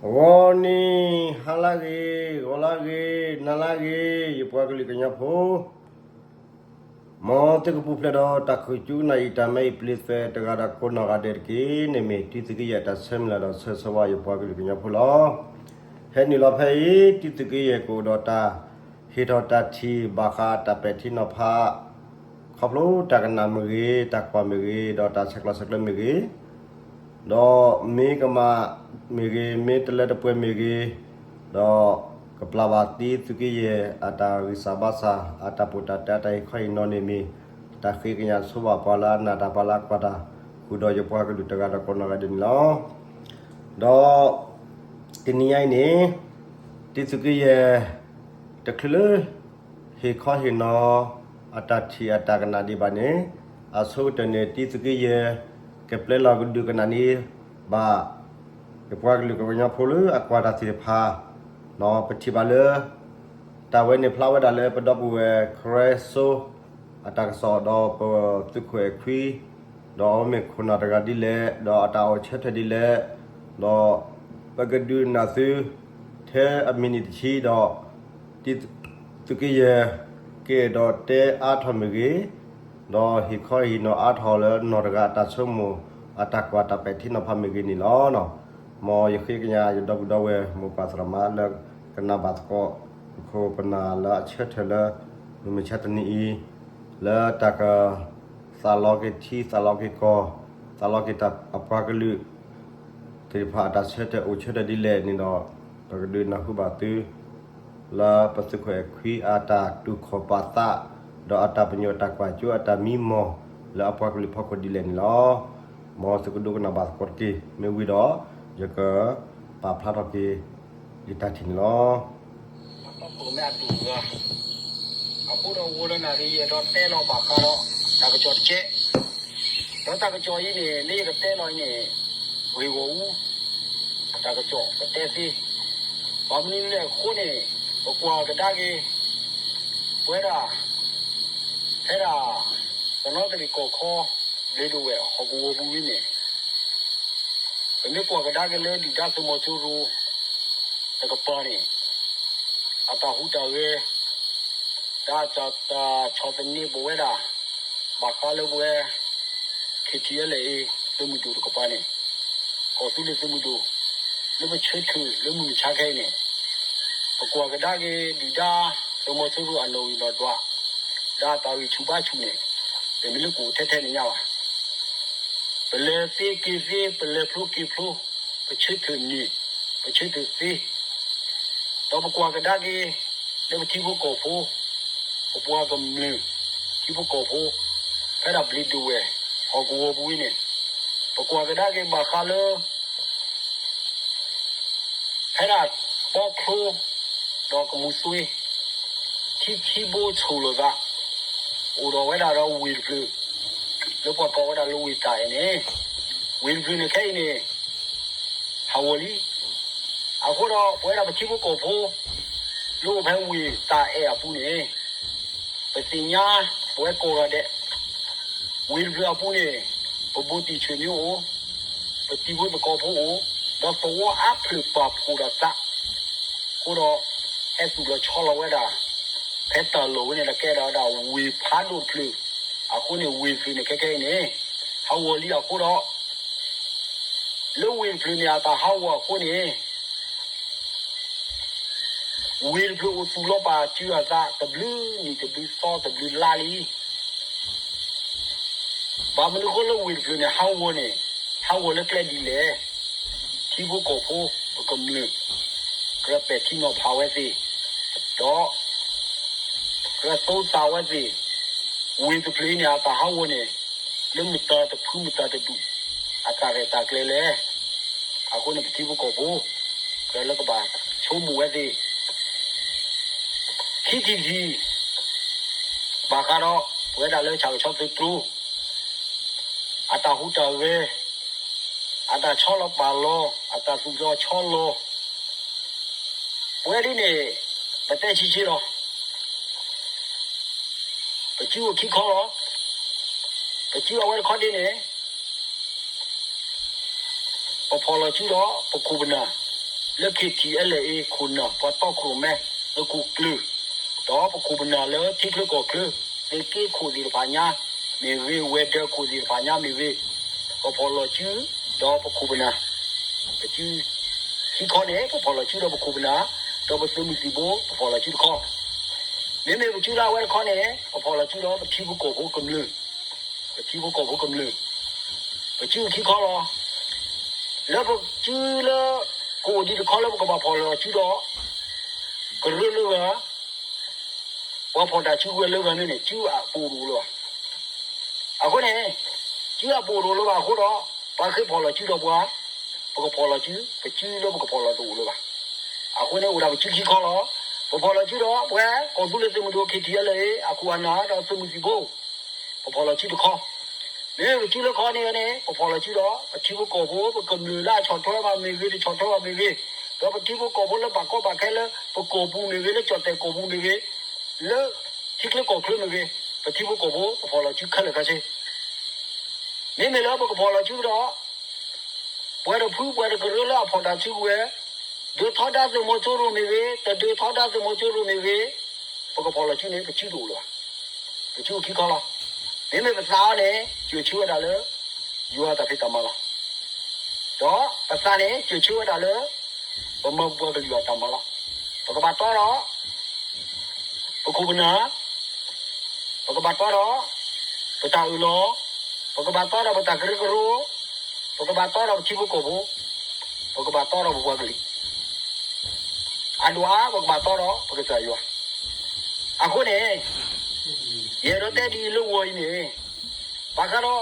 ဂီၤနံၤဟါလၢဂ့ၤ, ဂီၤလၢဂ့ၤ, နၤလၢဂ့ၤ, ယပှၤကလုာ်ကညီဖိ, မ်သုကပူၤဖျဲးဒီးတၢ်ခိၣ်ကၠူကနၣ်အံၤ တၢ်မၤအံၤပျ့ၤသွဲၣ်တဂၤဒီးကိးနီၢ်ဂၤဒဲးတက့ၢ်. န့ၣ်မ့ၢ်တံသုးက့ယဲၢ်တၢ်ဆၢမုၢ်လၢ်ဒီးဆၢဂ့ၤဆၢဝါယပှၤကလုာ်ကညီဖိလီၤ. ဟဲနုာ်လီၤဖဲအံၤ တံသုးက့ယဲၢ်ကအိၣ်ဒီးတၢ်ဟ့ၣ်ထီၣ်တၢ်ထံၣ်ဘၣ်ဃးတၢ်ပဲာ်ထံနီၤဖး ခီဖျိတၢ်ကနၣ်မ့ၢ်ဂ့ၤ, တၢ်ကွၢ်မ့ၢ်ဂ့ၤ, ဒီးတၢ်ဆဲးကျိးဆဲးကျၢမ့ၢ်ဂ့ၤ, ဒီးမ့ၢ်ကမၣ်မ့ၢ်ဂ့ၤ, မ့ၢ်တလၢတပှဲၤမ့ၢ်ဂ့ၤ, ဒီးကပျၢ်ဘၣ်တံသုးက့ယဲၢ်အတၢ်ဂံၢ်စၢ်ဘါစၢ်, အတၢ်ပီးတၢ်တဲ, အတၢ်ဟ့ၣ်ခီဟ့ၣ်နီၤန့ၣ်မ့ၢ် တၢ်ဃ့ကညးဆိဘၣ်ပှၤလၢအနာ်တၢ်ပာ်လၢအကွၢ်တၢ်ဃုာ်ဒီးယပှၤကလုာ်တဂၤဒီးကိးနီၢ်ဂၤဒဲးန့ၣ်လီၤ. ဒီးတနံၤညါအံၤန့ၣ် တံသုးက့ယဲၢ် တချုးလၢ ဟ့ၣ်ခီဟ့ၣ်နီၤ အတၢ်ထံၣ်အတၢ်ကနၣ်ဒံးဘၣ်န့ၣ်, အဆိကတၢၢ်န့ၣ် တံသုးက့ယဲၢ် ကပျဲလီၤကဒုးကနၣ်န့ၢ်ဘၣ် ယပှၤကလုာ်ကညီဖိလၢအကွၢ်တၢ်သ့ၣ်တဖၣ်, ပထံၣ်ဘၣ်လၢ တၢ်ဝဲန့ၣ်ဖျါဝဲဒၣ်လၢပဒီပုၢ်ဝဲၢ်ခရံာ်စိ အတၢ်ကစီၣ်ဒီးပသုးခိၣ်အဲၣ်ခွံ, ဒီးအဝဲမ့ၢ်ခိၣ်နၢ်တဂၤဒ်လဲၣ်, ဒီးအတၢ်အိၣ်ဆၢထၢၣ်ဒ်လဲၣ်, ဒီးပကဒုးနၢ်သု ထဲအမံၤနံၤတဆံဒီး တံသုးက့ယဲၢ် ကအဲၣ်ဒိးတဲအါထီၣ်မ့ၢ်ဂ့ၤ, ဒီးဟ့ၣ်ခီဟ့ၣ်နီၤအါထီၣ်လၢနီၢ်တဂၤအတၢ်ဆိကမိၣ် အတၢ်ကွၢ်တၢ်ပဲာ်ထံနီၤဖးမ့ၢ်ဂ့ၤန့ၣ်လီၤ. မ်ယဃ့ကညးယဒီပုၢ်ဒီဝဲၢ်မိၢ်ပၢ်သရၣ်သမါလၢကနၣ်ဘၣ်သကိး ပခိၣ်ပနၢ်လၢအဆၢထၢၣ်လၢ မုၢ်မဆါတနံၤအံၤ လၢတၢ်က သးလီက့ၤထံ သးလီက့ၤကီၢ် သးလီက့ၤတၢ်အပှၤကလုာ် သ့ၣ်တဖၣ်အတၢ်ဆၢထၢၣ်အိၣ်ဆၢထၢၣ်ဒ်လဲၣ်န့ၣ်ဒီး ပကဒုးနၢ်ဟူဘၣ်သု လၢပသုးခိၣ်အဲၣ်ခွံအတၢ်တူၢ်ခီၣ်ပာ်သး ဒီးအတၢ်ပညိၣ်အတၢ်ကွၢ်စိအတၢ်မံမီၢ်လၢအပှၤကလုာ်ဖီခိၣ်ဒ်လဲၣ်န့ၣ်လီၤ. မ်သုကဒိကနၣ်ဘၣ်သကိးတက့ၢ်. မ့ၢ်ဝံၤဒီး ယကပာ်ဖျါထီၣ်က့ၤ ယတၢ်ထံၣ်န့ၣ်လီၤ. အဃိဒီးဝဲလၢနၣ်ရံၣ်ယဲၢ်ဒီးတဲလီၤဘၣ်ဃးဒီး တၢ်ကစီၣ်တကဲး, ဒီးတၢ်ကစီၣ်အံၤန့ၣ် လၢယကတဲလီၤအံၤန့ၣ် ဂ့ၢ်ဂီၢ်အူ တၢ်ကစီၣ်ကတဲသ့, ဘၣ်မနုၤလဲၣ်အဃိန့ၣ် ပကွၢ်ကဒါက့ၤ ပဝဲဒၣ် ဖဲဒၣ် တနီသရံၣ်ကီၢ်ခီ ဘျ့းဒဝဲၢ်ဟီၣ်ကဝီၤပူၤဝံၤန့ၣ် ပမ့ၢ်ကွၢ်ကဒါက့ၤလၢဒုၣ်ဒါသုးမီၤစိရိၤတကပၤန့ၣ် အတၢ်ဟူးတၢ်ဂဲၤ တၢ်ဆီၣ်သနံးပဝဲဒၣ် ဘၣ်ဃးလၢပဝဲ ခ့ထံအဲလ်အ့ သုးမုၢ်ဒိၣ်တကပၤန့ၣ် ကီၢ်သူလ့ၤသုးမုၢ်ဒိၣ် လၢပဆၢထၢၣ်လၢမုၢ်မဆါခဲအံၤန့ၣ် ပကွၢ်ကဒါက့ၤဒုၣ်ဒါသုးမီၤစိရိၤအနီၣ်ဂံၢ်နီၣ်ဒွး ဒီးတၢ်ဂံၢ်ဆူၣ်ဘါဆူၣ်န့ၣ် ပမ့ၢ်လၢကအိၣ်ထဲထဲန့ၣ်ညါဘၣ် ပလဲၤသ့က့ၤသ့ ပလဲၤဖျိက့ၤဖျိ ပဆၢထၢၣ်န့ၢ် ပဆၢထၢၣ်သ့ ဒီးပကွၢ်ကဒါက့ၤ လၢပထံဖိကီၢ်ဖိ ပပှၤကမျၢၢ် ထံဖိကီၢ်ဖိ ဖဲဒၣ်ဘျ့းဒဝဲၢ် ဟီၣ်ကဝီၤပူၤဝံၤန့ၣ် ပကွၢ်ကဒါက့ၤဘၣ်ဃးလၢ ဖဲဒၣ်ပီချိ ဒီးကမူၤသွ့ ထံထံဘိဆိၣ်လိာ်သး အိၣ်ဒီးဝဲဒၣ်ဒီးဝ့ၢ်တဖျၢၣ် လၢပှၤကိးဝဲဒၣ်လၢဝ့ၢ်တၢ်အဲၣ်န့ၣ် ဝ့ၢ်တဖျၢၣ်န့ၣ်ခဲအံၤန့ၣ် ဟးဂီၤလံ. အဃိဒီးပဝဲဒၣ်ပထံဖိကီၢ်ဖိ လၢအိၣ်ဖဲဝ့ၢ်တၢ်အဲၣ်အပူၤန့ၣ် ပသ့ၣ်ညါပဝဲကိးဂၤဒဲး ဝ့ၢ်တဖျၢၣ်အပူၤန့ၣ် ပဘူးတံၢ်ဆၢၣ်မံအိၣ်, ပတံၤဖိသကိးဖိအိၣ်, ဒီးသဝီအါဖျၢၣ်ပာ်ဖှိၣ်ဒီးသး, အဃိဒီး ဟဲသူၣ်လီၤဆီလီၤဝဲဒၣ် ဖဲတၢ်လီၢ်ဝဲန့ၣ်ဒီးကဲဒၣ်ဝဲဒၣ်ဝ့ၢ်ဖးဒိၣ်တဖျၢၣ်, အဃိန့ၣ်ဝ့ၢ်တဖျၢၣ်န့ၣ်ခဲခဲအံၤန့ၣ် ဟးဂီၤလံအဃိဒီး လၢဝ့ၢ်တဖျၢၣ်န့ၣ်အတၢ်ဟးဂီၤအဃိန့ၣ် ဝ့ၢ်တဖျၢၣ်အိၣ်သူၣ်လီၤပာ်စုအသးတဘျုးနံၣ်တဘျုးသီတဘျုးလါလံ. ဘၣ်မနုၤအဃိလၢဝ့ၢ်တဖျၢၣ်န့ၣ် ဟးဂီၤန့ၣ် ဟးဂီၤလၢကျဲဒ်လဲၣ်. ထံဖိကီၢ်ဖိ ပကမျၢၢ် ကြၢးပဲာ်ထံနီၤဖးဝဲသ့ၣ် ဒီး ကြၢးသိသးဝဲသ့ၣ် ဝ့ၢ်တဖျၢၣ်အံၤန့ၣ် အတၢ်ဟးဂီၤန့ၣ် လၢမတၤတဖုမတၤတဒူၣ် အတၢ်ရဲၣ်တၢ်ကျဲၤလဲၣ်. အဃိန့ၣ်ပထံဖိကီၢ်ဖိ ကြၢးလၢကဘၣ်ဆိကမိၣ်ဝဲသ့ၣ် ခံထံၣ်တထံၣ် ဘၣ်ဃးဒီး ပဝဲဒၣ်လၢဆၣ်ကဆီသုးတြိ အတၢ်ဟူးတၢ်ဂဲၤ အတၢ်ဆီလီၤပာ်လီၤ အတၢ်သူၣ်လီၤဆီလီၤ ပဝဲဒ်န့ၣ် ပတဲဆံးဆံးလီၤ. ပစုအိၣ်ခံခီလီၤ. ပစုအဝဲတခီဒ်န့ၣ် ပဖီၣ်လီၤစုဒီးပခိၣ်ပနၢ် လၢ ခ့ထံအဲလၢအ့ ခိၣ်နၢ် ပှၤတီခိၣ်ရိၣ်မဲ သုးခိၣ်ကျၢၢ် ဒီးပခိၣ်ပနၢ်လၢထံချၢကီၢ်ချၢ သုးက့ခိၣ်သ့ၣ်တဖၣ်ညါမ့ၢ်ဂ့ၤ, ဝဲၤဒၢးခိၣ်သ့ၣ်တဖၣ်ညါမ့ၢ်ဂ့ၤ, ပဖီၣ်လီၤစုဒီးပခိၣ်ပနၢ်, ပစုခံခီန့ၣ် ပဖီၣ်လီၤစုဒီးပခိၣ်ပနၢ်, ဒီးပသုးမုၢ်သံၣ်ဘိ ပဖီၣ်လီၤစုတခီ. မ့မ့ၢ်ပစုလၢအဝဲတခီန့ၣ် ပဖီၣ်လီၤစုဒီးပထံဖိကီၢ်ဖိကမျၢၢ်, ပထံဖိကီၢ်ဖိကမျၢၢ်, ပစုခံခီလီၤ. လၢပစုလၢ ကအိၣ်ဒံးတခီလၢပကဘၣ်ဖီၣ်လီၤစုဒီး ကရၢလၢဂၤ, ပှၤဖီၣ်တၢ်စုကဝဲၤလၢဂၤန့ၣ်န့ၣ် စုအပူၤတအိၣ်လၢၤဘၣ်. အဃိန့ၣ် စုအပူၤတအိၣ်လၢၤဘၣ်အဃိဒီး ပှၤဃ့ဖီၣ်လီၤစုဒီးပှၤ, ပကဖီၣ်လီၤစု, ပစုလၢပကဖီၣ်လီၤတအိၣ်လၢၤဘၣ်. အဃိန့ၣ်အိၣ်ဒၣ်ပစုခံခီလီၤ. ပဖီၣ်လီၤစုဒီးပှၤ ကီၢ်သူလ့ၤသုးမုၢ်ဒိၣ် ခ့ထံအဲလၢအ့ အခိၣ်အနၢ်ဒီးသုးမုၢ်သံၣ်ဘိ ပဖီၣ်လီၤစုတခီ. မ့မ့ၢ်ပစုလၢခီန့ၣ်န့ၣ် ပဖီၣ်လီၤစုဒီး ပထံဖိကီၢ်ဖိ ပကမျၢၢ်လၢအဆီၣ်ထွဲဘၣ်မ့ၢ်ဂ့ၤ တဆီၣ်ထွဲဘၣ်မ့ၢ်ဂ့ၤ, ဒီးပထံဖိကီၢ်ဖိလၢဘၣ်ကီဘၣ်ခဲလၢ ပကီၢ်ပူၤမ့ၢ်ဂ့ၤ လၢကၠီၣ်တဲၣ်ကီၢ်ပူၤမ့ၢ်ဂ့ၤ, လၢထံချၢကီၢ်ချၢမ့ၢ်ဂ့ၤ, ပထံဖိကီၢ်ဖိ ပဖီၣ်လီၤစုခဲလၢာ်ခဲဆ့. မ့မ့ၢ်လၢပကဖီၣ်လီၤစုဒီး ပှၤတဖုပှၤတကရၢလၢအဖီၣ်တၢ်စုကဝဲၤ, ဒုးထီဒါသုးမီၤစိရိၤမ့ၢ်ဂ့ၤ, တဒုးထီဒါသုးမီၤစိရိၤမ့ၢ်ဂ့ၤ, ပကဖီၣ်လီၤစုန့ၣ် ပစုတအိၣ်လၢၤဘၣ်. ပစုခံခီလီၤ. မ့မ့ၢ်ပသးအီၤန့ၣ် စၢၤဆၢဝဲဒၣ်လၢ ယွၤတၢ်ဖံးတၢ်မၤလီၤ. ဒီးပသးန့ၣ် စၢၤဆၢဝဲဒၣ်လၢ ပမၤပှၤကလုာ်အတၢ်မၤလီၤ. ပကဘၣ်တီဒီး ပခိၣ်ပနၢ်, ပကဘၣ်တီဒီး ပတၢ်အၢၣ်လီၤ, ပကဘၣ်တီဒီးပတၢ်ကရၢကရိ, ပကဘၣ်တီဒီးပထံဖိကီၢ်ဖိ, ပကဘၣ်တီဒီးပပှၤကလုာ် အဒိၣ်အါ, ပကဘၣ်တီဒီးပကစၢ်ယွၤ. အဃိန့ၣ် ယအဲၣ်ဒိးတဲဒ်အံၤလၢဂီၤအံၤန့ၣ်, ဘၣ်ဃးဒီး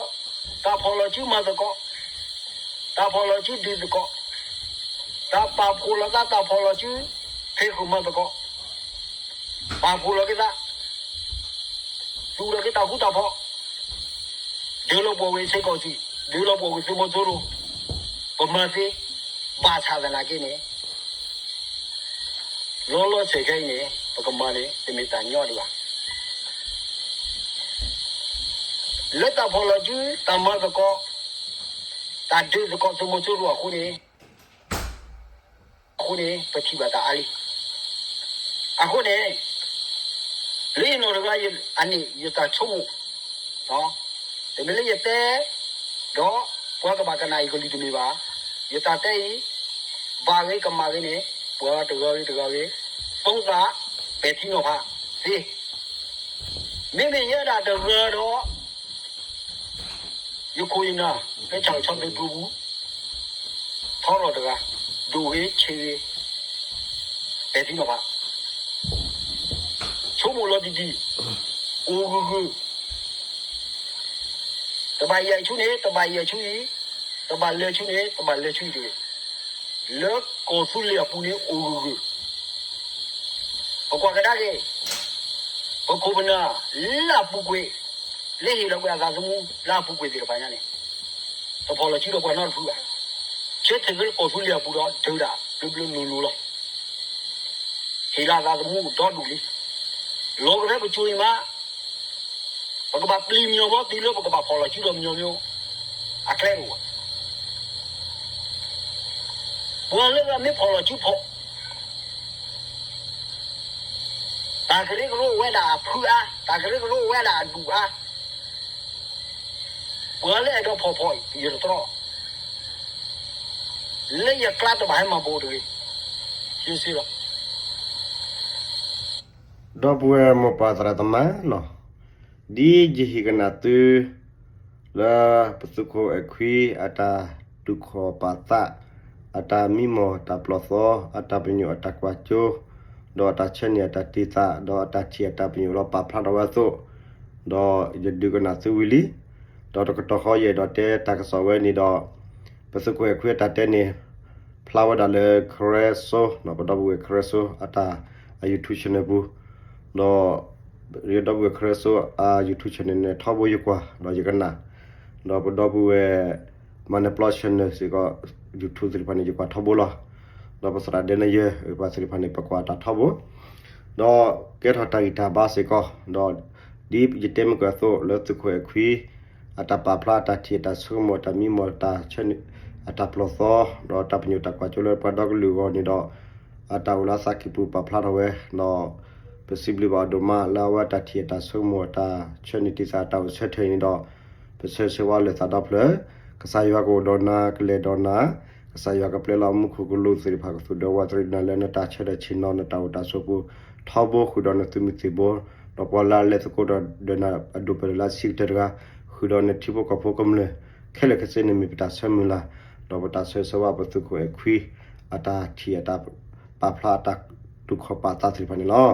တၢ်ဖီၣ်လီၤစုမၤသကိး, တၢ်ဖီၣ်လီၤစုဒုးသကိး, တၢ်ပာ်ဖှိၣ်လီၤသး တၢ်ဖီၣ်လီၤစု ဖဲးဃုာ်မၤသကိး, ပာ်ဖှိၣ်လီၤက့ၤသး, သူၣ်ထီၣ်က့ၤတၢ်ဃူတၢ်ဖိး, ဒုးလီၤပှီၢ်ဝဲစ့ၢ်ကီးစု, ဒုးလီၤပှီၢ်ဝဲသုးမီၤစိရိၤ, ပမၤသ့, ဘၣ်ဆၣ်သနာ်က့န့ၣ် လီၤလီၤဆဲးခဲအံၤန့ၣ် ပကမၤန့ၣ် တမ့ၢ်တၢ်ညီဒံးဘၣ်. လၢတၢ်ဖီၣ်လီၤစု တၢ်မၤသကိး, တၢ်ဒုးသကိးသုးမီၤစိရိၤအဃိန့ၣ်, အဃိန့ၣ် ပထံၣ်ဘၣ်တၢ်အါလံ. အဃိန့ၣ် လၢယနီၢ်တဂၤအန့ၣ် ယတၢ်ဆိကမိၣ်, တမ့ၢ်လၢယတဲ ဒီးပှၤကဘၣ်ကနၣ်အံၤကလုၢ်တမ့ၢ်ဘၣ်. ယတၢ်တဲအံၤ ဘၣ်ဂ့ၤကမၣ်ဂ့ၤန့ၣ် ပှၤတဂၤဂ့ၤတဂၤဂ့ၤ သုတၢ်ပဲာ်ထံနီၤဖးသ့. မ့မ့ၢ်ယဲဒၣ်တဂၤဒီး ယခိၣ်ယနၢ် လၢဆၣ်ကဆီသုးကျိပူၤ ထီရီၣ်တဂၤ, ဒိၣ်ဂ့ၤဆံးဂ့ၤ ပဲာ်ထံနီၤဖး, ဆိကမိၣ်လီၤတံၢ်တံၢ်, အိၣ်ဂၢၢ်ဂၢၢ်, တဘၣ်ယဲၢ်ဆူန့ၣ် တဘၣ်ယဲၢ်ဆူအံၤ, တဘၣ်လဲၤဆူန့ၣ် တဘၣ်လဲၤဆူအံၤတဂ့ၤ. လၢကီၢ်သူလ့ၤအပူၤန့ၣ်အိၣ်ဂၢၢ်ဂၢၢ်. ပကွၢ်ကဒါက့ၤ ပခိၣ်ပနၢ်လၢအပူၤကွံာ်, လၢဟ့ၣ်လီၤကွံာ်အသးသမူလၢအပူၤကွံာ်သ့ၣ်တဖၣ်ညါန့ၣ်, တဖီၣ်လီၤစုဒီးပှၤနီတဖုဘၣ်. ဆၢထၢၣ်လၢကီၢ်သူလ့ၤအပူၤဒီး ဒုးဒၣ်ဘျၢဘျၢလိၤလိၤလီၤ. ဟ့ၣ်လီၤအသးသမူဒီဒူၣ်လံ. လီၤကဖဲပစိၤအံၤမး ပကဘၣ်ပျံၤမညီၤဘီတုၤလၢပကဘၣ်ဖီၣ်လီၤစုဒီးမညီၤမညီၤ အကျဲတအိၣ်ဘၣ်. ပှၤလၢအမ့ၢ်ဖီၣ်လီၤစုဖီၣ် တၢ်ကရၢကရိအိၣ်ဝဲဒၣ်အဖုအါ, တၢ်ကရၢကရိအိၣ်ဝဲဒၣ်အဒူၣ်အါ, ပှၤလၢအဲၣ်ဒိးဖီၣ်ဖီၣ် ယတတြီ, လၢယကျါတဘၣ်ဟဲမၤဘိးတဂ့ၤ, ယစ့လီၤ. ဒီပုၢ်ဝဲၢ်မိၢ်ပၢ်သရၣ်သမါနီၤ, ဒ်ယဟ့ၣ်ကနၣ်သု လၢပသုးခိၣ်အဲၣ်ခွံ အတၢ်တူၢ်ခီၣ်ပာ်သး, အတၢ်မံမီၢ်တၢ်ပျီၢ်သီ, အတၢ်ပညိၣ်အတၢ်ကွၢ်စိ, ဒီးအတၢ်ဆၢန့ၢ်အတၢ်တ့ၢ်သး, ဒီးအတၢ်ထံၣ်အတၢ်ပညိၣ်လီၤပာ်ဖျါထီၣ်ဝဲအသိး, ဒီးယဒုးကနၣ်သုဝံၤလံ. ဒီးတကတီၢ်ဃီယအဲၣ်ဒိးတဲတၢ်ကစီၣ်ဝဲန့ၣ်ဒီး ပသုးခိၣ်အဲၣ်ခွံအတၢ်တဲန့ၣ် ဖျါဝဲဒၣ်လၢ ခရဲစိ, ပဒီပုၢ်ဝဲၢ်ခရဲစိ အတၢ် အ YouTube channel ပူၤ, ဒီး ဒီပုၢ်ဝဲၢ်ခရဲစိ အ YouTube channel န့ၣ် ထီဘိယကွၢ် ဒီးယကနၣ်, ဒီးပဒီပုၢ်ဝဲၢ် မၤနၢၤပျီ channel စ့ၢ်ကီး YouTube သ့ၣ်တဖၣ်န့ၣ် ယကွၢ်ထီဘိလီၤ. ဒီးပသရၣ်ဒဲနယဲၢ် ပှၤသ့ၣ်တဖၣ်န့ၣ် ပကွၢ်တၢ်ထီဘိ, ဒီးကဲထီၣ်တၢ်ဂံၢ်တၢ်ဘါစ့ၢ်ကီး, ဒီးဒ်ယတဲမုၢ်ကၢၢ်အသိး လၢသုးခိၣ်အဲၣ်ခွံ အတၢ်ပာ်ဖျါ အတၢ်ထံၣ် အတၢ်ဆိကမိၣ် အတၢ်မံမီၢ် တၢ်ဆၢန့ၢ် အတၢ်ပလီၢ်သီ ဒီးတၢ်ပညိၣ်တၢ်ကွၢ်စိလၢပှၤဒီကလုာ်အဂီၢ်န့ၣ်ဒီး အတၢ်အိၣ်လၢအသးကံၢ်ပူၤပာ်ဖျါထီၣ်ဝဲ, ဒီးပစံးဘျုးဘၣ်အီၤဒိၣ်မးလၢအဝဲအတၢ်ထံၣ်အတၢ်ဆိကမိၣ် အတၢ်ဆၢန့ၢ်တံၢ်သးအတၢ်အိၣ်ဆၢထၢၣ်အံၤန့ၣ်ဒီး ပဆၢဂ့ၤဆၢဝါလၢသးဒီဖျၢၣ်, ကစၢ်ယွၤကအိၣ်ဒီးနၤ ကလဲၤဒီးနၤ, ကစၢ်ယွၤကပျဲလီၤအမူခိၣ်ကလူးသ့ၣ်တဖၣ် ကသူၣ်ဒၢဝးတရံးနၤလၢနတၢ်ဆၢထၢၣ်ဆ့ၣ်နီၤ နတၢ်အိၣ်တၢ်ဆိးပူၤထီဘိ ဃုာ်ဒီးနသုးမုၢ်သံၣ်ဘိ, ဒီးပှၤလၢအလဲၤသကိးဒီးဒီးနၤအဒိၣ်ပၢၢ်လၢအဆံးကတၢၢ်တဂၤ, ဃုာ်ဒီးနထံဖိကီၢ်ဖိကမျၢၢ် ခဲလၢာ်ခဲဆ့န့ၣ်မ့ၢ်ပတၢ်ဆၢမုၢ်လၢ်, ဒီးပတၢ်ဆၢဂ့ၤဆၢဝါပသုးခိၣ်အဲၣ်ခွံ အတၢ်ထံၣ်အတၢ်ပာ်ဖျါအတၢ်တူၢ်ခီၣ်ပာ်သးသ့ၣ်တဖၣ်န့ၣ်လီၤ.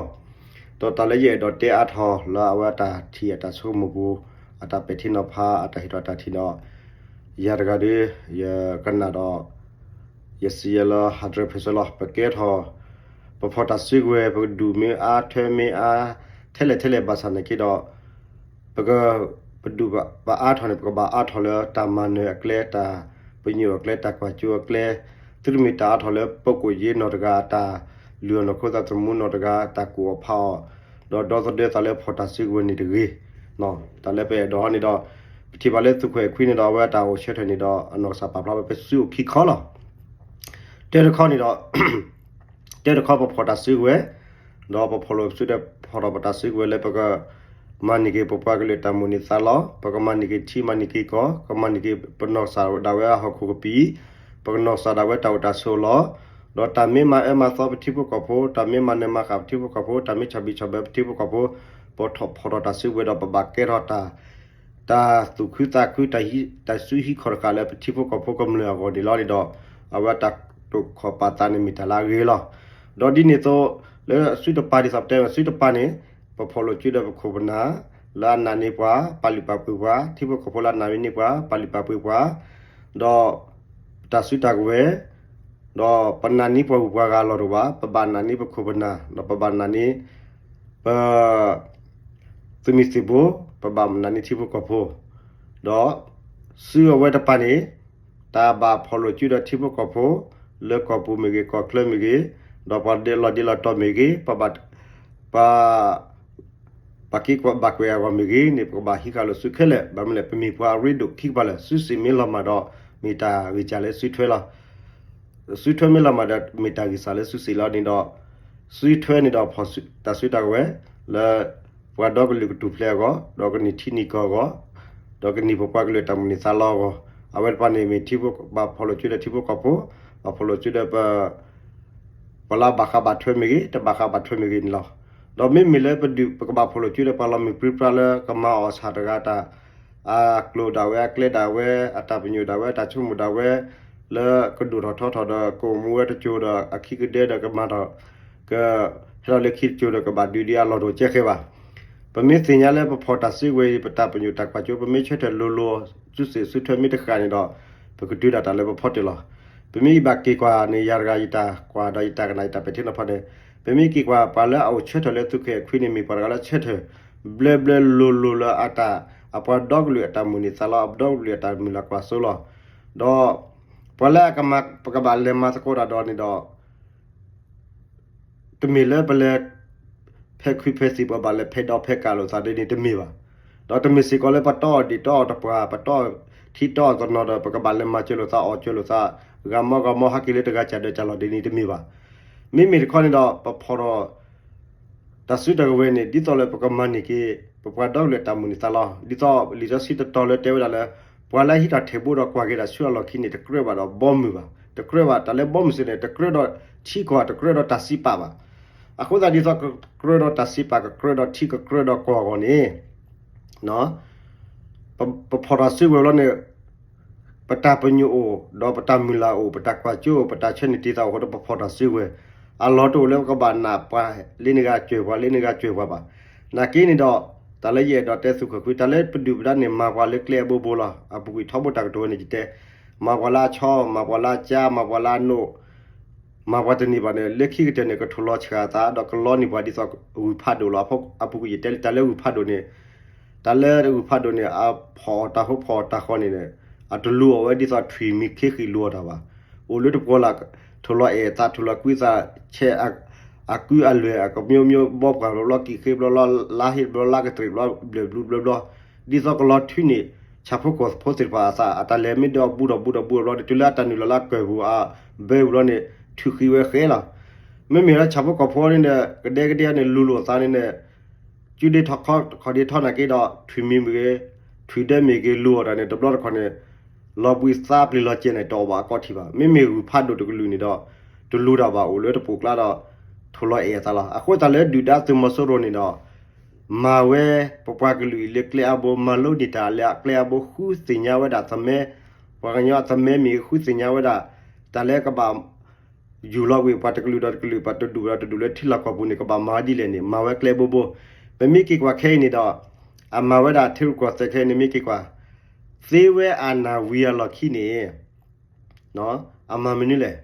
ဒီးတၢ်လၢယအဲၣ်ဒိးတဲအါထီၣ်လၢအဝဲအတၢ်ထံၣ်အတၢ်ဆိကမိၣ်ပူၤ အတၢ်ပဲာ်ထံနီၤဖး အတၢ်ဟ့ၣ်ထီၣ်တၢ်ထံၣ်ဒီး ယၤတဂၤဒီး ယကနၣ်ဒီး ယစံးယဲလၢ hundred percent လီၤ. ပကဲထီၣ် ပဖီၣ်တၢ်စုကဝဲၤ ပကဒူၣ်မ့ၢ်အါ ထွဲမ့ၢ်အါ ထဲလဲၣ်ထဲလဲၣ်ဘၣ်ဆၣ်နာ်က့ဒီး ပက ပဒူၣ်ပအါထီၣ်န့ၣ် ပကဘၣ်အါထီၣ်လၢတၢ်မၤနၢၤအကျဲ တၢ်ပညိၣ်အကျဲ တၢ်ကွၢ်စိအကျဲ, သုတမ့ၢ်တၢ်အါထီၣ်လၢ ပုဂ္ဂိုလ်ရေး နီၢ်တဂၤအတၢ်လုၢ်အီၣ်နီၢ်ခိသးသမူ နီၢ်တဂၤတၢ်ကူၣ်အီၣ်ဖးအီၣ်, ဒီးဒီသဒၢသးလၢဖီၣ်တၢ်စုကဝဲၤန့ၣ်တဂ့ၤ. တၢ်လၢပအဲၣ်ဒိးဟီန့ၣ်ဒီး ပထံၣ်ဘၣ်လၢသုးခိၣ်အဲၣ်ခွံန့ၣ်ဒီး အဝဲအတၢ်အိၣ်ဆၢထၢၣ်န့ၣ်ဒီး အနီၢ်ကစၢ်ပာ်ဖျါဝဲ ပစုအိၣ်ခံခီလီၤ. တၢတခီန့ၣ်ဒီး တၢတခီပဖီၣ်တၢ်စုကဝဲၤ, ဒီးပဖီၣ်လိာ်စုဒီးဖီၣ်ထီၣ်ပတၢ်စုကဝဲၤလၢပက မၤန့ၢ်က့ၤပပှၤကလုာ်တၢ်မိၣ်န့ၢ်သးလီ, ပကမၤန့ၢ်က့ၤထံ မၤန့ၢ်က့ၤကီၢ်, ကမၤန့ၢ်က့ၤပနီၢ်ကစၢ်ဒၣ်ဝဲအဟီၣ်ခိၣ်ကပံာ်, ပကနီၢ်ကစၢ်ဒၣ်ဝဲတၢ်အိၣ်တၢ်ဆိးလီၤ. ဒီးတၢ်မ့ၢ်မၤအၢမၤသီပထံဖိကီၢ်ဖိ, တၢ်မ့ၢ်မၤနၢၤမၤဃာ်ပထံဖိကီၢ်ဖိ, တၢ်မ့ၢ်ဆီၣ်ဘံၣ်ဆီၣ်ဘၢပထံဖိကီၢ်ဖိ, ပဖီၣ်ထီၣ်တၢ်စုကဝဲၤဒီးပဘၣ်ကဲထီၣ်တၢ် တၢ်သူၣ်ခုသးခု တၢ်စုဟံးခီၣ်တဃာ်လၢပထံဖိကီၢ်ဖိကမျၢၢ်အဂီၢ်န့ၣ်လီၤန့ၣ်ဒီး အဝဲတၢ်တူၢ်ခီၣ်ပာ်သးန့ၣ်မ့ၢ်တၢ်လၢအဂ့ၤလီၤ. ဒီးဒ်န့ၣ်အသိး လၢအစုတပၤဒ်သိးပတဲအစုတပၤန့ၣ် ပဖီၣ်လိာ်စုဒီးပခိၣ်ပနၢ် လၢအနာ်န့ၢ်ပှၤ ပာ်လုၢ်ပာ်ပှ့ၤပှၤ ထံဖိကီၢ်ဖိလၢအနာ်န့ၢ်ပှၤ ပာ်လုၢ်ပာ်ပှ့ၤပှၤ ဒီး ပတၢ်စုတၢ်ကဝဲၤ ဒီးပနာ်န့ၢ်ပှၤဂုၤပှၤဂၤအလီၢ်တအိၣ်ဘၣ်, ပဘၣ်နာ်န့ၢ်ပခိၣ်ပနၢ် ဒီးပဘၣ်နာ်န့ၢ် ပ သုးမုၢ်သံၣ်ဘိ, ပဘၣ်နာ်န့ၢ်ထံဖိကီၢ်ဖိ, ဒီးစုအဝဲတပၤန့ၣ် တၢ်ဘၣ်ဖီၣ်လိာ်စုဒီးထံဖိကီၢ်ဖိ လၢကီၢ်ပူၤမ့ၢ်ဂ့ၤ ကီၢ်ချၢမ့ၢ်ဂ့ၤ, ဒီးပှၤဒဲးလီၤဒဲးလီၤတီၤမ့ၢ်ဂ့ၤ, ပဘၣ် ပှၤ ပှၤက့ၤဘၣ်ကွဲးအဂီၢ်မ့ၢ်ဂ့ၤန့ၣ် ပကဘၣ်ဟံးဃာ်လိာ်စုခဲလၢာ်, ဘၣ်မနုၤလဲၣ် ပမ့ၢ်ပှၤအရ့ဒိၣ်ခံကပၤလၢာ်, စုစ့ၣ်မ့ၢ်လီၤမၢ်ဒီး မ့ၢ်တၢ်ဂံၢ်စၢ်လၢစုထွဲလီၤ. စုထွဲမ့ၢ်လီၤမၢ်ဒီး မ့ၢ်တၢ်ဂံၢ်စၢ်လၢစုစ့ၣ်လီၤန့ၣ်ဒီး စုထွဲန့ၣ်ဒီးဖီၣ်တၢ်စုတၢ်ကဝဲၤ လၢ ပှၤဒီကလုာ်ကထူၣ်ဖျဲးအဂီၢ် ဒီးကန့ၢ်ထံန့ၢ်ကီၢ်အဂီၢ် ဒီးကန့ၢ်ပပှၤကလုာ်တၢ်မိၣ်န့ၢ်သးလီအဂီၢ်, အဝဲတပၤန့ၣ်မ့ၢ်ထံဖိ ဘၣ်ဖီၣ်လိာ်စုဒီးထံဖိကီၢ်ဖိ, ဘၣ်ဖီၣ်လိာ်စုဒီးပ ပှၤလၢအဘၣ်ဃးဘၣ်ထွဲမ့ၢ်ဂ့ၤ တဘၣ်ဃးဘၣ်ထွဲမ့ၢ်ဂ့ၤန့ၣ်လီၤ. ဒီးမ့မ့ၢ်လၢပဒုၣ်ပကဘၣ်ဖီၣ်လိာ်စုဒီးပှၤလီၤမုၢ်ပြံပြါလၢကမၤအီၣ်ဆၣ်တဂၤတၢ် အကျိာ်ဒၣ်ဝဲ အကျဲဒၣ်ဝဲ အတၢ်ပညိၣ်ဒၣ်ဝဲ အတၢ်ဆိကမိၣ်ဒၣ်ဝဲ လၢကဒိၣ်ထီၣ်ထီထီၣ်ဒီးကအိၣ်မူဝဲတစိၤဒီးအခံကဒဲဒီးကမၤထီၣ် က ဟဲထီၣ်လၢခံတစိၤဒီးကဘၣ်ဒုးဒံးအလီၢ်တအိၣ်ကဲဃဲဘၣ်. ပမ့ၢ်သ့ၣ်ညါလၢပဖီၣ်တၢ်စုကဝဲၤ ပတၢ်ပညိၣ်တၢ်ကွၢ်စိ ပမ့ၢ်ဆၢထၢၣ်လိၤလိၤ စုစ့ၣ်စုထွဲမ့ၢ်တဃာ်န့ၣ်ဒီး ပကတုၤဒၣ်တၢ်လၢပဖီတၢၣ်လီၤ. ပမ့ၢ်ယဘၣ်က့ၤကွၢ်န့ၣ် ယၤတဂၤယတၢ်ကွၢ်ဒီးယတၢ်ကနၣ်ယတၢ်ပဲာ်ထံနီၤဖးန့ၣ် ပမ့ၢ်က့ၤကွၢ်ပှၤလၢအအိၣ်ဆၢထၢၣ်လၢသုးခိၣ်အဲၣ်ခွံန့ၣ် မ့ၢ်ပှၤတဂၤလၢဆၢထၢၣ် ဘျၢဘျၢလိၤလိၤလၢအတၢ် အပှၤဒီကလုာ်အတၢ်မိၣ်န့ၢ်သးလီ အပှၤဒီကလုာ်အတၢ်မုၢ်လၢ်ကွၢ်စိလီၤ. ဒီး ပှၤလၢအကမၤ ပကဘၣ်လဲၤမၤသကိးတၢ်ဒီးန့ၣ်ဒီး တမ့ၢ်လၢပလဲၤ ဖဲခုဖဲသံၣ်ပှၤဘၣ်လဲၤဖဲဒီဖဲကးလိာ်သးဒ်န့ၣ်တမ့ၢ်ဘၣ်. ဒီးတမ့ၢ်စ့ၢ်ကီးလၢပတီၢ်အီၣ်ဒံးတီၢ်အီၣ်တပှၢ် ပတီၢ်ထံတီၢ်အီၣ်တနီၤဒီး ပကဘၣ်လဲၤမၤစၢၤလိာ်သးအီၣ်စၢၤလိာ်သး ဂၤမီဂၤမီဟဲက့ၤလၢတဂၤကၢ်ဒီးကၢ်လီၤဒ်န့ၣ်တမ့ၢ်ဘၣ်. မ့မ့ၢ်တခီန့ၣ်ဒီး ပဖီၣ်ထီၣ် တၢ်စုတၢ်ကဝဲၤန့ၣ် ဒ်သိးလၢပကမၤန့ၢ်က့ၤ ပပှၤဒီကလုာ်တၢ်မိၣ်န့ၢ်သးလီ ဒ်သိးလံာ်စီဆှံတတီၤလၢတဲဝဲဒၣ်လၢ ပှၤလၢဟံးထီၣ်ထီၣ်ဘိဒီးကွၢ်က့ၤတၢ်ဆူအလီၢ်ခံန့ၣ် တကြၢးဘၣ်ဒီးဘီမုၢ်ဘၣ်. တကြၢးဘၣ် တၢ်လၢဘီမုၢ်စ့ၢ်န့ၣ် တကြၢးဒီးထံကီၢ် တကြၢးဒီးတၢ်စံးပာ်ဘၣ်. အဃိသတးဒ်သိးကကြၢးဒီးတၢ်စံးပာ် ကကြၢးဒီးထံ ကကြၢးဒီးကီၢ်အဂီၢ်န့ၣ် ပ ပဖီၣ်တၢ်စုကဝဲၤလီၤန့ၣ် ပတၢ်ပညိၣ်အိၣ် ဒီးပတၢ်မုၢ်လၢ်အိၣ် ပတၢ်ကွၢ်စိအိၣ် ပတၢ်ဆၢန့ၢ်တံၢ်သးအိၣ်အဃိဒီး ပဖီၣ်တၢ်စုကဝဲၤ အလီၢ်တအိၣ်လၢပကဘၣ်နာ်ပှၤ လၢန့ၣ်ဂၤစၢၤပှၤ လၢန့ၣ်ဂၤစၢၤပှၤဘၣ်. နာ်က့န့ၣ်ဒီး တၢ်လၢယအဲၣ်ဒိးတဲသုးခိၣ်ခွံ တၢ်လၢပဒုၣ်ပဒါန့ၣ် မၤပှၤလၢကျဲအဘိဘိလီၤ. အပူၤကွံာ်ထီဘိတၢ်ကတိၤဝဲန့ၣ်ယတဲ မၤပှၤလၢအဆီ မၤပှၤလၢအကၠါ မၤပှၤလၢအနိး မၤပှၤတန့ၢ်ဘၣ်န့ၣ် လၢခံကတၢၢ်န့ၣ် ကထိၣ်လီၤဆှၣ်သး ဒီးကလီန့ၢ်ပှၤဒ်သိးဂုၢ်ဖးဒိၣ်လီၤ. အပူၤကွံာ်ယတဲလၢတၢ်လၢဂုၢ်ဖးဒိၣ်န့ၣ် တၢ်လၢဂုၢ်ဖးဒိၣ်န့ၣ် အဖီၣ်အီၣ်တၢ်ဃိဖီၣ်အီၣ်တၢ်ဃီန့ၣ် အတလူၤအီၣ်ဝဲဒ်သိးထွံၣ်မံၤခ့ဃံၣ်လူၤအီၣ်တၢ်ဘၣ်. အိၣ်လၢတပှီၤလၢ် ထိၣ်လီၤအဲၣ်သး ထိၣ်လီၤကွံသး ဆဲး အကုအလွဲၢ် အကမျိုးမျိုး ဘီပှၢ်ဘျီဘျီ ကံၣ်ဃ့ဘျီဘျီ လါဟ့ၣ်ဘျီ လါကတြ့ၣ်ဘျီ ဘျၢၣ်ဘျူဘျီဘျီ ဒ်သိးကလီၤထွံန့ၣ် ဆၣ်ဖိကီၢ်ဖိသ့ၣ်တဖၣ်အသး အတၢ်လဲၤမ့ၢ်ဒိးအဘူးဒီးဘူးဒီးဘူးအဘျီန့ၣ် တုၤလၢအတၢ်နုာ်လီၤလၢအကၢၢ်ပူၤအဘၢပူၤလီၤန့ၣ် ထုးဃံးဝဲဃဲလီၤ. မ့မ့ၢ်လၢဆၣ်ဖိကီၢ်ဖိန့ၣ်ဒီး ကဒဲကဒဲန့ၣ် လူၤလိာ်သးန့ၣ်န့ၣ် စုဒ့ထီၣ်ခီၣ်ဒ့ထီၣ်နာ်က့ဒီး ထွံၣ်မံၤမ့ၢ်ဂ့ၤ ထွံၣ်ဒဲမ့ၢ်ဂ့ၤ လူၤအီၤတၢ်န့ၣ် တဘျီတခီၣ်န့ၣ် လီၤဘှံးသးပျ့ၤလီၤကဲန့ၣ် တအီၣ်ဘၣ်အကီထံၣ်ဘၣ်. မ့မ့ၢ်ဂုၢ်ဖးဒိၣ်တကလုာ်န့ၣ်ဒီး တလူၤတၢ်ဘၣ်အိၣ်လၢတပူၤကျါဒီး ထိၣ်လီၤအဲၣ်အသးလီၤ. အဃိသတးလၢဒုၣ်ဒါသုးမီၤစိရိၤန့ၣ်ဒီး မၤဝဲ ပပှၤကလုာ်အံၤလၢကျဲအါဘိ မၤလိန့ၢ်တၢ်လၢအကျဲအါဘိ ဃုသ့ၣ်ညါဝဲဒၣ်သမၢ ပှၤကညီအသမၢမ့ၢ်ဂ့ၤ ဃုသ့ၣ်ညါဝဲဒၣ် တၢ်လၢကဘၣ် ယူၢ်လီၤကွံာ်ပှၤတကလုာ်ဒီးတကလုာ် ပှၤတဒူၣ်ဒီးတဒူၣ်လၢထံလီၢ်ကီၢ်ပူၤန့ၣ် ကဘၣ်မၤဒ်လဲၣ်န့ၣ် မၤဝဲကျဲဘိဘိ. ပမ့ၢ်က့ၤကွၢ်ခဲအံၤန့ၣ်ဒီး အမၤဝဲဒၣ်ထံရူၢ်ကီၢ်သဲးခဲအံၤန့ၣ် မ့ၢ်က့ၤကွၢ် သ့ဝဲအနၢ်ဝံၤအလီၢ်ခံန့ၣ် အမၤမနုၤလဲၣ်.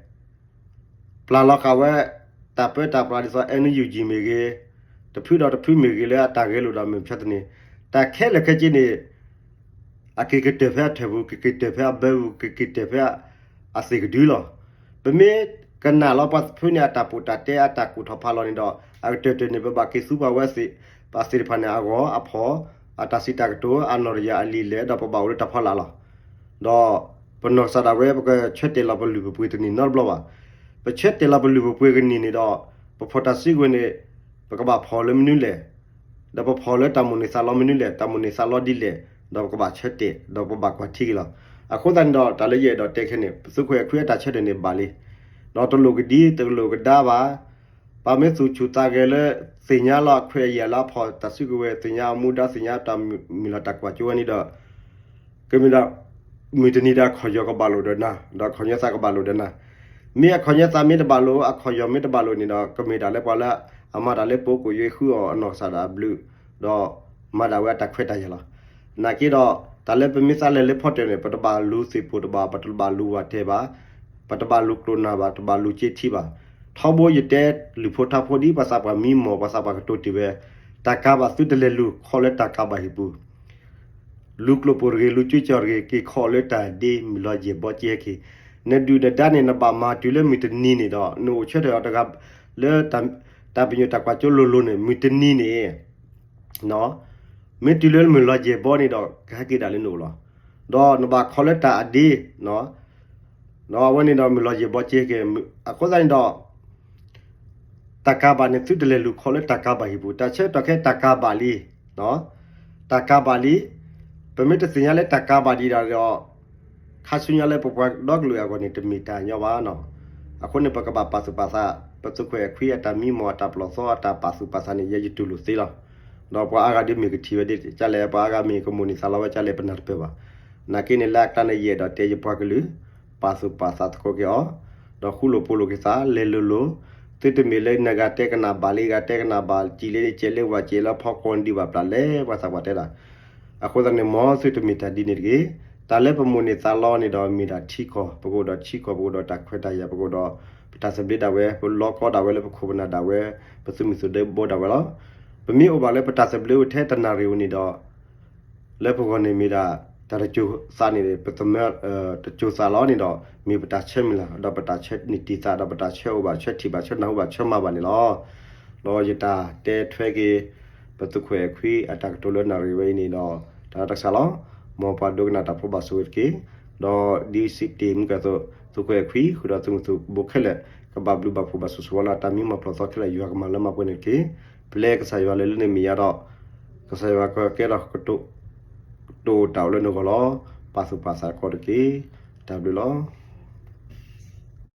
ပျၢ်လီၤဃာ်ဝဲ တၢ်ပၢတၢ်ပြးဒ်သိး NUG မ့ၢ်ဂ့ၤ, တဖုဒီးတဖုမ့ၢ်ဂ့ၤ လၢအတၢ်ဂဲၤလိာ်ဒီးမုၢ်မဆါတနံၤ တၢ်ခဲလၢာ်ခဲဆ့န့ၣ် အက့ၤကတၢၢ်ဖဲအထၢၣ်ပူၤ, ကက့ၤတၢၢ်ဖဲအဘၢပူၤ, ကက့ၤတၢၢ်ဖဲအသ့ၣ်ကဒုလီၤ. ပမ့ၢ်ကနၣ်လီၤပှၤတဖုန့ၣ် အတၢ်ပိာ်တၢ်တဲ အတၢ်ကူၣ်ထီၣ်ဖးလီၤန့ၣ်ဒီး အကတၢၢ်တၢၢ်န့ၣ် ပဘၣ်က့ၤသူပှၤဝဲသ့ၣ် ပှၤသ့ၣ်တဖၣ်န့ၣ် အဂီၢ်အဖီၣ် အတၢ်စံးတၢ်ကတိၤ အနီၢ်တယၢ်အလံာ်လဲၢ် ဒီးပဘၣ်အိၣ်လၢတၢ်ဖီလာ်လီၤ. ဒီးပနီၢ်ကစၢ်ဒၣ်ဝဲ ပကဆၢတဲာ်လီၤပလုၢ်ပပှ့ၤတနံၤနီတဘျီဘၣ်. ပဆၢတဲာ်လီၤပလုၢ်ပပှ့ၤကနံၣ်န့ၣ်ဒီး ပဖီၣ်တၢ်စုကဝဲၤန့ၣ် ပကဘၣ်ဖီၣ်လၢမနုၤလဲၣ်, ဒီးပဖီၣ်လၢတၢ်မိၣ်န့ၢ်သးလီမနုၤလဲၣ်, တၢ်မိၣ်န့ၢ်သးလီဒ်လဲၣ်, ဒီးပကဘၣ်ဆၢတဲာ် ဒီးပဘၣ်ကွၢ်ထံက့ၤလီၤ. အဃိသတးန့ၣ်ဒီး တၢ်လၢယအဲၣ်ဒိးတဲခဲန့ၣ် ပသုးခိၣ်အဲၣ်ခွံအတၢ်ဆၢတဲာ်န့ၣ်ဘၣ်လံ ဒီးတလိၣ်ကဒံတလိၣ်ကဒါဘၣ်. ပမ့ၢ်သူၣ်ဆူၣ်သးဂဲၤလၢ သ့ၣ်ညါလီၤအခွဲးအယာ်လၢအဖီၣ်တၢ်စုကဝဲၤ သ့ၣ်ညါအမူဒါ သ့ၣ်ညါတၢ်မုၢ်လၢ်တၢ်ကွၢ်ကၠိဝဲန့ၣ်ဒီး ကမ့ၢ်ဒၣ် မုၢ်တနံၤဒီးအခီၣ်ယီၤကဘၣ်လိာ်ဒီးနၤ, ဒီးအခီၣ်ညီသးကဘၣ်လိာ်ဒီးနၤ. မ့ၢ်အခီၣ်ညီသးမ့ၢ်တဘၣ်လိာ် အခီၣ်ယီၤမ့ၢ်တဘၣ်လိာ်န့ၣ်ဒီး ကမ့ၢ်ဒၣ်လၢပှၤလၢအမၤတၢ်လၢပအိၣ်ကယီဃုအီၤအနီၢ်ကစၢ်ဒၣ်အဘျုး, ဒီးမၤဒၣ်ဝဲအတၢ်ခွဲးတၢ်ယာ်လီၤ. နာ်က့ဒီး တၢ်လၢပမ့ၢ်သးလဲၤလၢဖီတၢၣ်န့ၣ် ပတဘၣ်လူၤသ့ၣ်ပိၢ်တဘၣ်, ပတဘၣ်လူၤဝးတဲာ်ဘၣ်, ပတဘၣ်လူၤကျိာ်နၢ်ဘၣ်, တဘၣ်လူၤစ့ထံဘၣ်. ထီဘိယတဲလုၢ်ဖိထါဖိဒ်ပှၤသးပှၢ်မံမီၢ် ပှၤသးပှၢ်ကတိၤတ့ၢ်ဝဲ, တၢ်ကၤဘၣ်သုတလဲၤလူၤခီလၢတၢ်ကၤဘၣ်ဟံၣ်ပူၤ လူၤကျိာ်ပိာ်တဂ့ၤ, လူၤကၠ့ကၠီတဂ့ၤ, က့ၤခီလၢတၢ်ဒ့မုၢ်လီၤယဲၢ်ဘီက့ဟဲက့ၤ. နဒုၣ်နဒါန့ၣ် နဘၣ်မၤတုၤလၢမုၢ်တနံၤန့ၣ်ဒီး နအိၣ်ဆၢထၢၣ်အီၤတဂၤ လၢတၢ်ပညိၣ်တၢ်ကွၢ်ကၠိလိၤလိၤန့ၣ် မုၢ်တနံၤန့ၣ် မ့ၢ်တုၤလၢမုၢ်လီၤယဲၢ်ဘီန့ၣ်ဒီး ကဟဲက့ၤဒၣ်လၢနအိၣ်လီၤ. ဒီးနဘၣ်ခီလၢတၢ်အဒ့ အဝဲန့ၣ်ဒီးမုၢ်လီၤယဲၢ်ဘီက့ဟဲက့ၤ. အဃိသတးန့ၣ်ဒီး တၢ်ကၤဘၣ်န့ၣ် သုတလဲၤလူၤခီလၢတၢ်ကၤဘၣ်ဟံၣ်ပူၤ, တၢ်ဆၢကတီၢ်ခဲအံၤတၢ်ကၤဘၣ်လံ, တၢ်ကၤဘၣ်လံ. ပမ့ၢ်တသ့ၣ်ညါလၢတၢ်ကၤဘၣ်ဒံးဒၣ်ဒီး ခါဆူညါလၢပပှၤဒီကလုာ်အဂီၢ်န့ၣ် တမ့ၢ်တၢ်ညီဘၣ်. အဃိန့ၣ် ပကဘၣ်ပာ်သူၣ်ပာ်သး ပသုးခိၣ်အဲၣ်ခွံအတၢ်မံမီၢ်အတၢ်ပလီၢ်သီအတၢ်ပာ်သူၣ်ပာ်သးန့ၣ် ယဲယတူၢ်လိာ်သ့လီၤ. ဒီးပှၤအါဂၤဒ်မ့ၢ်ကထံၣ်ဝဲဒ်လဲၣ်, ပှၤအါဂၤမ့ၢ်ကမိၣ်န့ၢ်သးလီဝဲဒ်လဲၣ် ပနၢ်တပၢၢ်ဘၣ်. နာ်က့န့ၣ် လၢအကျါန့ၣ် ယအဲၣ်ဒိးတဲယပှၤကလုာ် ပာ်သူၣ်ပာ်သးသကိးက့ၤအီၤ, ဒီးဃူလိာ်ဖိးလိာ်က့ၤသး လဲၤလိၤလိၤ, သုတမ့ၢ်လၢနဂၤတဲကနၣ်ဘၣ်လံ ဂၤတဲကနၣ်ဘၣ် စံးလၢနကဲလၢဝဲကဲလၢဖီကွီၤဒံးဘၣ်ပျၢ်လဲၣ် ပှၤသးပှၢ်တဲဒၣ်. အဃိသတးန့ၣ် မ်သုတမ့ၢ်တၢ်ဒ်န့ၣ်တဂ့ၤ. တၢ်လၢပမိၣ်န့ၢ်သးလီန့ၣ်ဒီး မ့ၢ်ဒၣ်ထံကီၢ်, ပကအိၣ်ဒီးထံကီၢ်, ပကအိၣ်ဒီးတၢ်ခွဲးတၢ်ယာ်, ပကအိၣ်ဒီးပတၢ်သဘျ့ဒၣ်ဝဲ, ပလီကီဒၣ်ဝဲလၢပခိၣ်ပနၢ်ဒၣ်ဝဲ, ပသုးမုၢ်သုးဒ့ဘိဒၣ်ဝဲလီၤ. ပမ့ၢ်အိၣ်ဘၣ်လၢပတၢ်သဘျ့အိၣ်ထဲတနၣ်ရံၣ်ဧိၤန့ၣ်ဒီး လၢပဂီၢ်န့ၣ်မ့ၢ်ဒၣ် တၢ်တစိၤသးန့ၣ် ပသမၢ တစိၤသးလီၤန့ၣ်ဒီး မ့ၢ်ပတၢ်ဆၢမုၢ်လၢ် ဒီးပတၢ်ဆၢန့ၢ်တံၢ်သး ဒီးပတၢ်ဆၢအိၣ်ဘၣ် ဆၢထံၣ်ဘၣ် ဆၢနၢ်ဟူဘၣ် ဆၢမၤဘၣ်န့ၣ်လီၤ. ဒီးယတၢ်တဲထွဲက့ၤ ပသုးခိၣ်အဲၣ်ခွံအတၢ်ကတိၤလၢနၣ်ရံၣ်ဝဲအံၤန့ၣ်ဒီး တၢ်လီတၢ်ကစၢ်လီၤ. မ်ပှၤဒိကနၣ်တၢ်ဖိဘၣ်ဆိၣ်ဂ့ၤတက့ၢ်. ဒီးဒ်စံးတ့ၢ်မုၢ်ကၢၢ်သိး သုးခိၣ်အဲၣ်ခွံ ဃုာ်ဒီးသုးမုၢ်သုးဘိခဲလၢာ် ကဘၣ်ဘျုးဘၣ်ဖှိၣ်ဘၣ်ဆိၣ်ဂ့ၤဆိၣ်ဝါလၢအတၢ်မံမီၢ်ပျီၢ်သီခဲလၢာ် ယွၤကမၤလၢမၤပှဲၤန့ၣ်တက့ၢ်. ပျဲကစၢ်ယွၤလၢလၢန့ၣ်မ့ၢ်ယါဒီး ကစၢ်ယွၤကကဲထီၣ်ကတိၤ ကတိၤတၢ်အိၣ်လၢနဂီၢ်လီၤ. ပာ်သူၣ်ပာ်သးသကိးတက့ၢ်. တၢ်ဘျုးလီၤ.